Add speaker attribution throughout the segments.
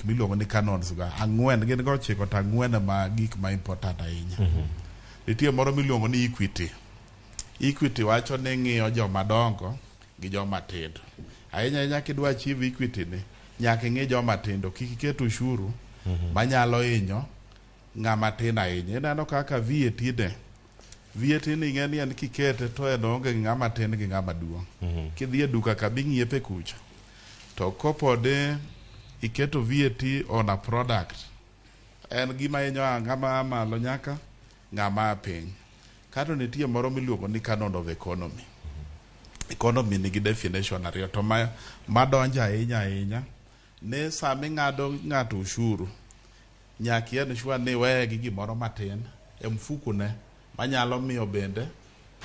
Speaker 1: gik miluongo ni canons ga ang'wen gin go ochiko to ang'wen ma gik ma important ahinya. Nitie moro miluongo ni equity. Equity wacho ni ng'iyo joma dongo gi joma tindo. Ahinya ahinya kidwa achieve equity ni, nyaka ing'i joma tindo, kik iket ushuru manyalo hinyo ng'ama tin ahinya. Ineno kaka VAT ne, VAT ni ing'e ni en kikete to en oonge gi ng'ama tin gi ng'ama duong'. Kidhi e duka kama ing'iepe kucha, to koponi iketo VAT on a product, en gima hinyo ng'ama a malo nyaka ng'ama a piny. Kato nitie moro miluongo ni canon of economy. Economy nigi definition ariyo to ma madonjo ahinya ahinya ni sama ing'ado ng'ato ushuru nyaka i ensure ni iweye gi gimoro matin e mfuku ne manyalo miyo bende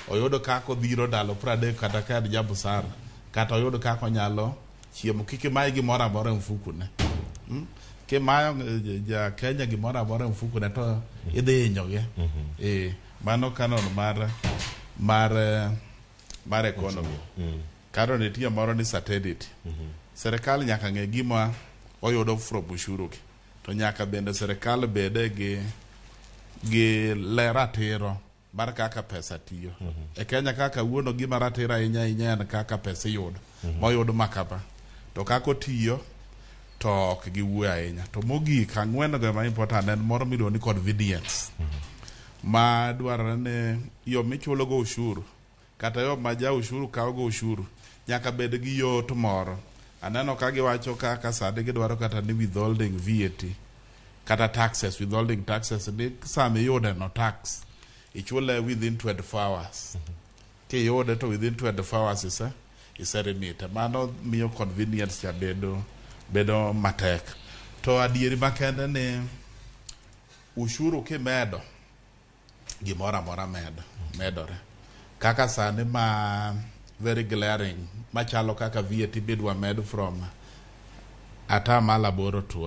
Speaker 1: oyud kaka odhiro ndalo 30 kata ka en ja busara kata oyud kaka onyalo chiemo. Kik imaye gimoro amora e mfuku ne. Kimayo ja Kenya gimoro amora e mfuku ne to idhi hinyogi. Mano canon mar economy. Karo nitie moro ni certainty. Serikal nyaka ng'e gima oyudo from ushuru gi. To nyaka bende serikal bede gi ler ratiro mar kaka pesa tiyo. E Kenya kaka kawuono gima ratiro ahinya ahinya en kaka pesa iyudo. Moyud makama. To kaka otiyo to ok giwuoyo ahinya. To mogik ang'wen go ema important en moro miluongo ni convenience. Ma dwarore ni yo michulo go ushuru kata yo ma ja ushuru kawo go ushuru nyaka bed gi yot moro. Aneno ka giwacho kaka sani gidwaro kata ni withholding VAT kata taxes, withholding taxes ni sama iyude no tax ichule within 24 hours. Kiyude to within 24 hours ise remit. Mano miyo convenience cha bedo matek. To adieri makende ni ushuru kimedo gimoro amora medore. Kaka sani ma very glaring machalo kaka VAT bidwa med from 8% to